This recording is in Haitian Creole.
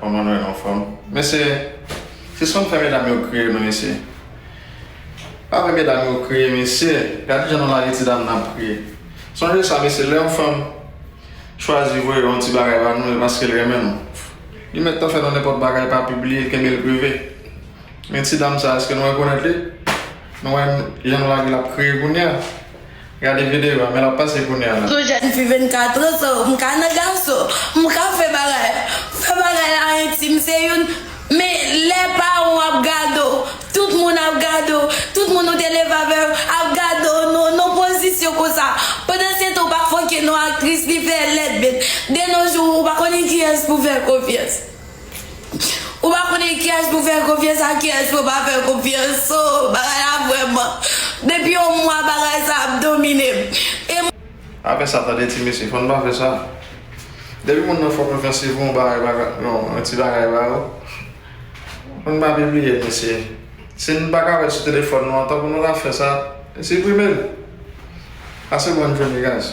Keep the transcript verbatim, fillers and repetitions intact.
Kòman nou ye, nou anfòm? Mesye, sispann fè medam yo kriye non, mesye. Pa fè medam yo kriye, mesye. Gade jan nou lage ti dam nan ap kriye. Sonje sa, mesye, lè yon fanm chwazi voye yon ti bagay ba nou, e paske l renmen nou. Li mèt tan fè nou nenpòt bagay, pa pibliye l, kenbe l prive. Men ti dam sa, èske nou rekonèt li? Nou wè jan nou lage l ap kriye kounye a. Gade videyo a, men l ap pase kounye a la. Yon jèn fi vennkat an, so, m ka nan gason, m ka fè bagay. Fè bagay la entim, se youn. Men lè paran w ap gade w, tout moun ap gade w, tout moun ou te leve avè yo ap gade w nan, nan pozisyon konsa. Pandan se tan, ou pa fòke non aktris, li fè lèd, men de nos jours, ou pa konnen kiyès pou fè konfyans. Ou pa konnen kiyès pou fè konfyans ak kiyès pou pa fè konfyans. So, bagay la vrèman. Depi yon mwa, bagay sa ap domine m. E m- Pa fè sa, tande, ti mesye, fò n pa fè sa. Depi moun nan fè w konfyans, li voye yon bagay, bagay, yon, yon ti bagay ba ou. Fò n pa pibliye l, mesye. Si n pa ka wè l sou telefòn nou, antan pou nou ta fè sa, siprime l. Pase bòn jounen, guys.